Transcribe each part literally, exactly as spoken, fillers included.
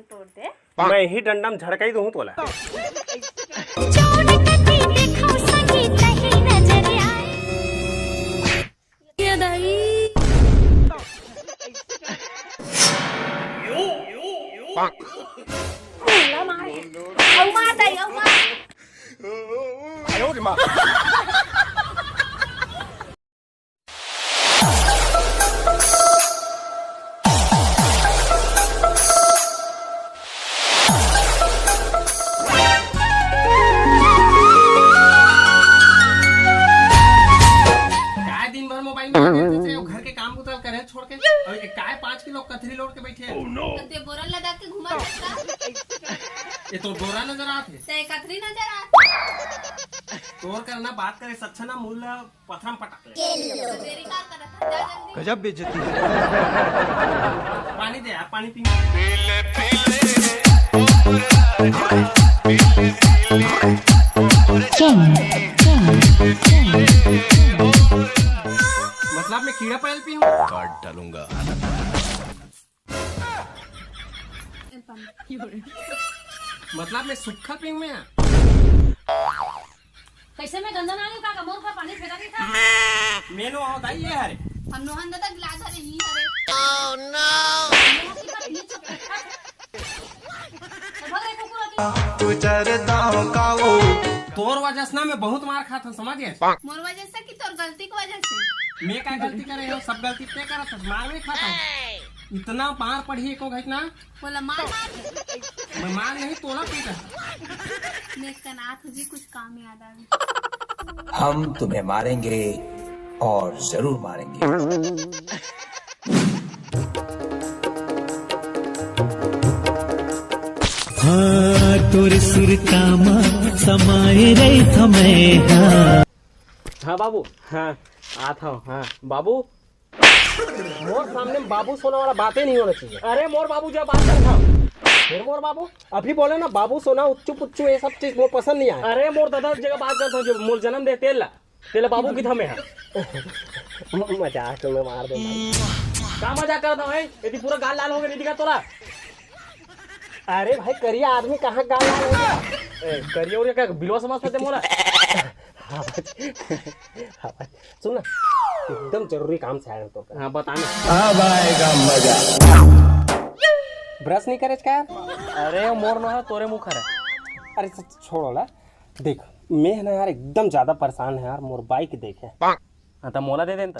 तोड़ दे। मैं ही डंडम झड़काई दूं तोला। चौड़ कटी देखो सखी कहीं नजर आए। ये दाई। अउ मार दाई, अउ मार। काय दिन भर मोबाइल में लगे रहते हो, घर के काम बुता करे छोड़ के, अउ ये काय पाँच किलो कथरी लोड के बैठे हैं? ते बोरा लदा के घुमा सकता। ये तो बोरा नजर आत हे। ते कथरी नजर आत। तोर करना बात करे से अच्छा ना मूल पथरा म पटक ले। तेरी बात कर रहा था, जा जल्दी। गजब बेइज्जती। पानी दे यार, पानी पी। मतलब मैं कीड़ा पायल पीहूँ? काट डालूंगा। मतलब मैं सुक्खा पीहूँ मैं? कैसे मैं गंदा ना हूँ, का मोर पर पानी फेंका नहीं था? मैं नो आओ दाई, ये हरे। हम नोहन दादा गिलास हरे, ही हरे। Oh no! तू चरता हो का वो? तोर वजह से ना मैं बहुत मार खात हूँ, समझ गए? मोर वजह से कि तोर गलती के वजह से? मैं का गलती करे हो, सब गलती ते करत हस, मार मैं खाता हूँ। इतना मार पड़ी एको घटना। बोला मार मार। मैं मार नहीं, तोला पीटा। मैं कनाथ जी कुछ काम याद आ गया। हम तुम्हें मारेंगे और जरूर मारेंगे। हाँ, तोर सुरता म समाए रहिथँव मैं, हाँ। हाँ बाबू, हाँ, आत हँव, हाँ। बाबू, मोर सामने में बाबू सोना वाला बातें नहीं होना चाहिए। अरे मोर बाबू जब बात करत हँव। फिर मोर बाबू? अभी बोले ना बाबू सोना, उच्चू पुच्चू, ये सब चीज मोर पसंद नहीं आए। अरे मोर दादा जगह बात करत हँव, जो मोर जन्म दे तेल ला। तेला बाबू किथँव मैं हा। मजाक में मार दो भाई। का मजाक करत हँव, हैं? यदि पूरा गाल लाल हो गया, नहीं दिखा तोला? अरे भाई, करिया आदमी कहाँ गाल लाल हो गया? ए, करिया उरिया का बिलवा समझ पाते मोला? हाँ भाई। हाँ भाई। सुन ना, एकदम जरूरी काम से आए हँव तो। हाँ, बता ना। अब आएगा मजा। ब्रश नहीं करे का यार? अरे मोर नो है, तोरे मुँह खरा। अरे छोड़ो ला। देख, मैं ना यार एकदम ज्यादा परेशान है यार, मोर बाइक देखे। हाँ, तो मोला दे देन त।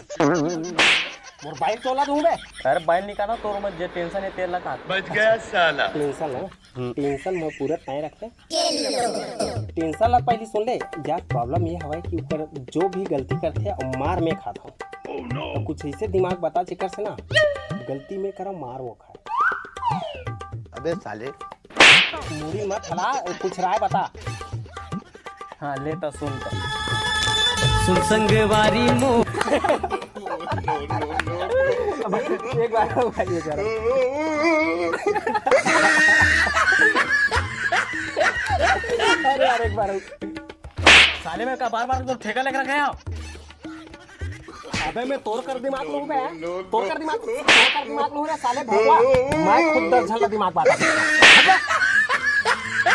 मोर बाइक तोला दूं बे। अरे बाइक निकाला, तोर में जे टेंशन है तेल लगा। बच गया साला। टेंशन है, हम्म। टेंशन में पूरा तय रखे। टेंशन ला पहली सुन ले, यार प्रॉब्लम ये हवे कि ऊपर जो भी गलती करथे अउ मार में खात हँव। तो कुछ ऐसे दिमाग बता जेकर से ना गलती में करा मार वो खाए। अबे साले। मुड़ी मत हला, कुछ राय बता। हाँ, ले तो सुन तो। सुन संगवारी मो। अब एक बार और भाई, ये करो। अरे यार, एक बार और। साले मैं का बार बार तो ठेका लेकर गया। अबे मैं तोर कर दिमाग लूं बे, तोर कर दिमाग, तोर कर दिमाग लूं रे साले भोपा। मैं खुद दस झन ला दिमाग बात।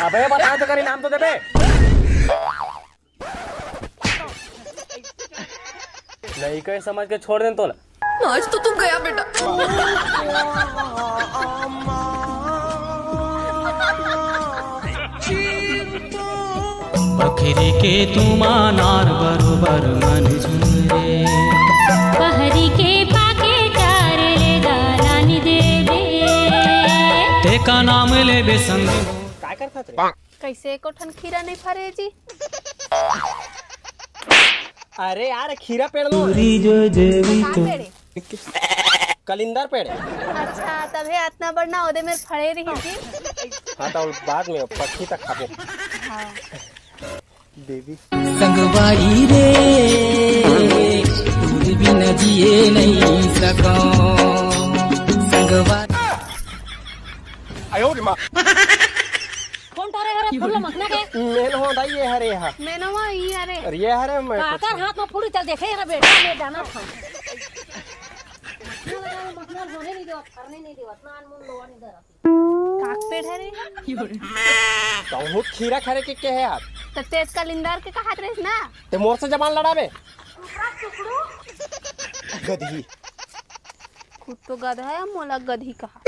अबे बता तो कर, इनाम तो देबे। नहीं कहीं समझ के छोड़ देन तोला। आज तो तू गया बेटा। बखरी के तुमा नार बरोबर मन झुमरे। पहरी के पाके चार ले दालानी दे दे। तेका नाम लेबे संग। काय करथस रे? कैसे एको ठन खीरा नहीं फरे जी? अरे यार, खीरा पेड़ नो। पूरी जो जेवी का तो पेड़? कलिंदर पेड़। अच्छा, तभे अतना बड़ ना ओदे मेर फरे रही जी। हाँ, तो बाद में पक्की तक खाबो। हाँ। देवी। संगवारी रे, तोर बिना जिए नहीं सकौं। संगवारी। आयो रे माँ। कौन टोरे हरे फूल मखना के? मेन हो दाई ये हरे हा। मेन हो ये हरे। अरे ये हरे मैं काकर हाथ में फूल चल देखे ना बेटा, मैं जाना था। मखना होने नहीं देवत, फरने नहीं देवत, ना अनमोल लोवा नहीं डरत। काक बैठा रही। बहुत खीरा खरे के, के है यार। तो तेज कलिंदर के कहात रहिस ना। ते मोर से जबान लड़ाबे। गधी। खुद तो गधा है, मोला गधी कहा।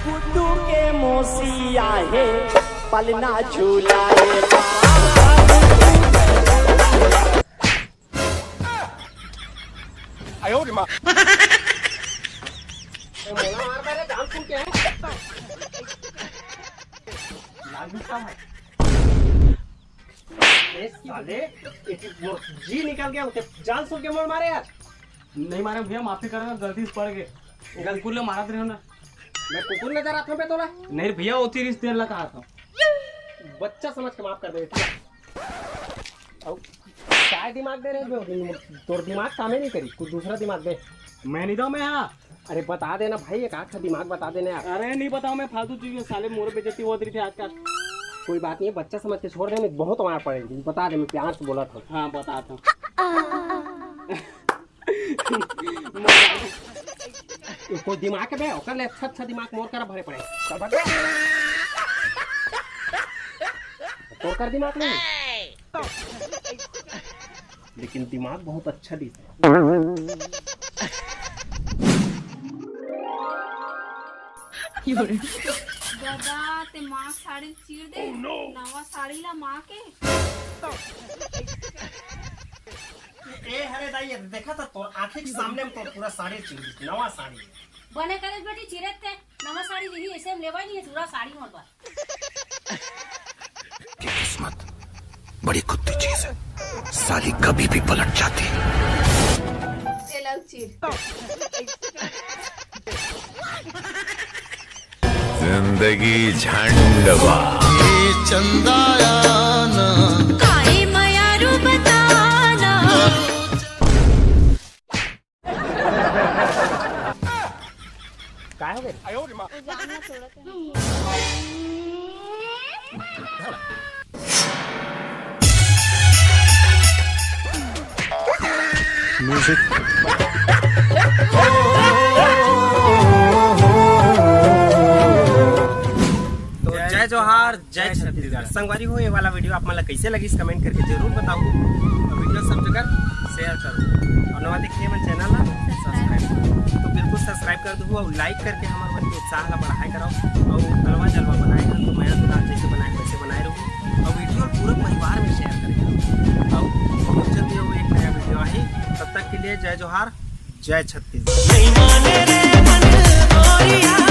गुड्डू के मौसी आहे, पलना झूलाए। आयो रे माँ। ए, मोला मार मेरे जान सुन के है। लाल गुस्सा है। ए, साले, एक मोर जी निकल गया, उसे जान सुन के मोर मारे यार। नहीं मारे भैया, माफी करना, गलती से पड़ गए। गल- कुकुर ले मारत रहे हो ना। मैं कुकुर नजर आता हूँ बे तोला? नहीं भैया, ओती रिश्ते लगा था। बच्चा समझ के माफ कर दे, ठीक है? अब काय दिमाग दे रहे हो? तोर दिमाग कामे नहीं करी, कुछ दूसरा दिमाग दे। मैं नहीं दूं मैं, हाँ। अरे बता देना भाई, एक आध ठा दिमाग बता देना यार। अरे नहीं बताओ मैं, फालतू चीज, साले मोर बेइज्जती होत रही थी आजकल। कोई बात नहीं है, बच्चा समझ के छोड़ दे, नहीं बहुत मार पड़ेगी, बता दे, मैं प्यार से बोला था। हाँ, बता था। कोई दिमाग है बे, ओकर ले अच्छा, अच्छा दिमाग मोर करा भरे पड़े। चल भाग बे। तोर कर दिमाग नहीं, लेकिन दिमाग बहुत अच्छा दिस है। गदा, ते माँ साड़ी चीर दे। नवा साड़ी ला माँ के। ए, हरे दाई, ये देखा था तोर आँखें के सामने में तोर पूरा साड़ी चीर दी, नवा साड़ी। बने करे बेटी, चीरत ते नवा साड़ी नहीं, ऐसे में लेवा नहीं है, पूरा साड़ी मोर बर। कि किस्मत बड़ी कुत्ती चीज है, साली कभी भी पलट जाती है। ये लो चीर। जिंदगी झंड बा। ये चंदायाना। काई मयारू बताना। काय हो गए? म्यूजिक। तो जय जोहार, जय छत्तीसगढ़। संगवारी हो, ये वाला वीडियो आप मन ला कैसे लगिस, कमेंट करके जरूर बताओ। और वीडियो सब जगह शेयर करो और नवा देखिए मन चैनल ला सब्सक्राइब करो। तो बिल्कुल सब्सक्राइब कर दो और लाइक करके हमारे मन के उत्साह ला बढ़ाए करो और अलवा जलवा बनाए करो। तो मैं दुकान जैसे बनाए वैसे बनाए रहूँ और वीडियो पूरे परिवार में शेयर करें। और बहुत जल्दी वो एक नया वीडियो आही। तब तक के लिए जय जोहार, जय छत्तीसगढ़। नहीं माने रे मन गोरिया।